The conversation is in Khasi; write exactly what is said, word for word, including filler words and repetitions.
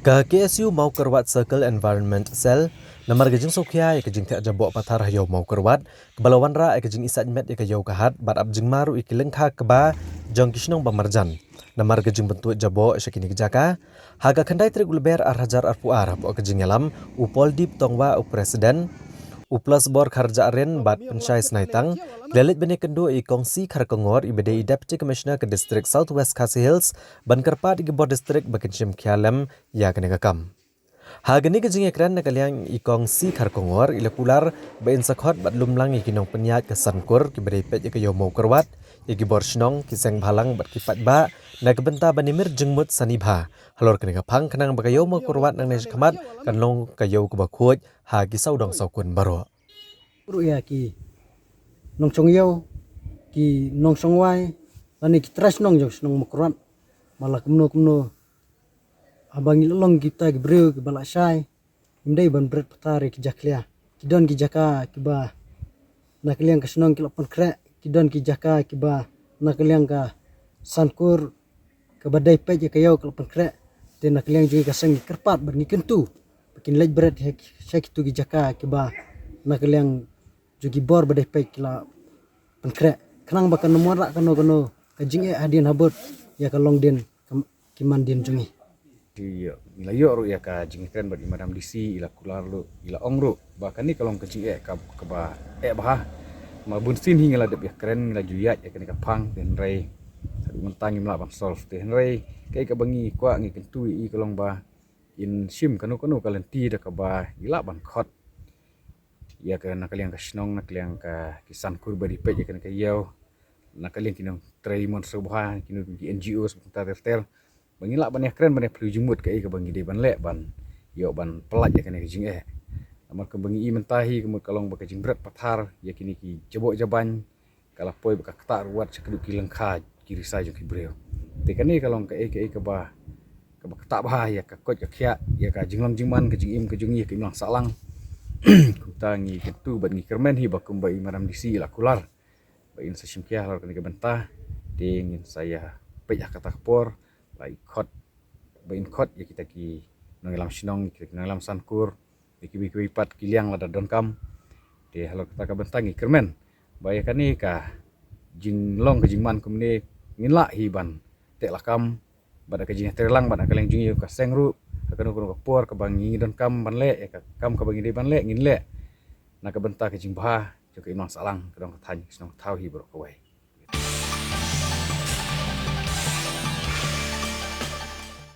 Ka K S U Mawkyrwat Circle Environment Cell, namar ka jingsngewkhia ïa ka jingthiah jaboh pathar ha ïew Mawkyrwat, kaba la wanrah ïa ka jingisaid met ïa ka ïew ka hat, bad ap jingma ruh ïa ki lyngkha kba jong ki shnong ba marjan. Namar ka jingbyntuid jaboh sha kine ki jaka, ha ka khyndai tarik u Lber ar hajar arphew ar, hapoh ka jingïalam u Paul Deep Tongwa u President, u Plasbor Kharjahrin bad Pynshai Snaitang, ki la leit ban ïakynduh ïa i Kong C Kharkongor, iba dei i Deputy Commissioner ka District South West Khasi Hills, ban kyrpad ïa ki bor district ba kin shim khia lem ïa kane ka kam. Ha kane ka jingïakren na ka liang i Kong C Kharkongor i la kular ba in sa khot bad lumlang ïa ki nongpynïaid ka Sankur kiba dei peit ïa ka ïew Mawkyrwat, ïa ki bor shnong, ki seng bhalang bad ki paidbah, na ka bynta ban ïamir jingmut sani bha halor kane ka phang, khnang ba ka ïew Mawkyrwat nangne shakhmat kan long ka ïew kaba khuid ha ki sawdong sawkun baroh. Ruh ïa ki nongshong ïew, ki nongshong wai, lane ki trai shnong jong shnong Mawkyrwat, ba la kumno kumno, haba ngi la long kita ki briew kiba la shai, ngim dei ban bret pathar ïa ki jakhlia. Ki don ki jaka kiba na ka liang ka shnong ki la pynkhreh, ki don ki jaka kiba na ka liang ka Sankur kaba dei peit ïa ka ïew ka la pynkhreh. Te na ka liang jong ngi ka seng ngi kyrpad bad ngi kyntu ba kin leit bret ha ki, sha kitu ki jaka kiba na ka liang jong ki bor ba dei peit ki la pynkhreh, khnang ba kan ym wanrah kano kano ka jingeh hadien habud ïa ka longdien, ka, ki mandien jong ngi. Te ngi la ïoh ruh ïa ka jingkren bad i Madam D C, i la kular ruh, i la ong ruh ba kane ka long ka jingeh ka, kaba eh bha. Ma bunsien hi ngi la dep ïakren, ngi la ju ïaid ïa kane ka phang, te hynrei haduh mynta ngim lah ban solve. Te hynrei kaei kaba ngi kwah, ngi kyntu ïa i ka long ba in shim kano kano ka lynti da kaba ngi lah ban khot ïa ka, na ka liang ka shnong, na ka liang ka ki Sankur ba dei peit ïa kane ka ïew, na ka liang ki nongtrei mon sngewbha, kino ki N G Os ba kumta ter ter, ba ngi lah ban ïakren ban ïaphylliew jingmut kaei kaba ngi dei ban leh ban ïoh ban pyllait ïa kane ka jingeh. Namar kaba ngi i mynta hi, ka mut ka long ba ka jingbret pathar ïa kine ki jaboh jaban ka la poi ba ka ktah ruh wat sha kadu ki lyngkha ki risa jong ki briew. Te kane ka long kaei kaei kaba, kaba ktah bha ïa ka koit ka khiah, ïa ka jinglong jingman, ka jingim ka jong ngi, ïa ka imlang sahlang. Kumta ngi kyntu bad ngi kyrmen hi ba kumba i Madam D C i la kular ba in sa shim khia halor kane ka bynta, te ngin sa ïa peit ha kata ka por, la i khot, ba in khot ïa kita ki nongïalam shnong, kita ki nongïalam Sankur, ïa kiwei kiwei pat ki liang lada donkam. Te halor kata ka bynta ngi kyrmen ba ïa kane ka jinglong ka jingman kumne ngin lah hi ban teh lakam bad ka jingïatreilang bad na ka liang jong ngi ka seng ruh, ha kano kano ka por kaba ngi donkam ban leh ïa ka kam kaba ngi dei ban leh, ngin leh na ka bynta ka jingbha jong ka imlang sahlang ka dong ka thaiñ, ka shnong ka thaw hi baroh kawei.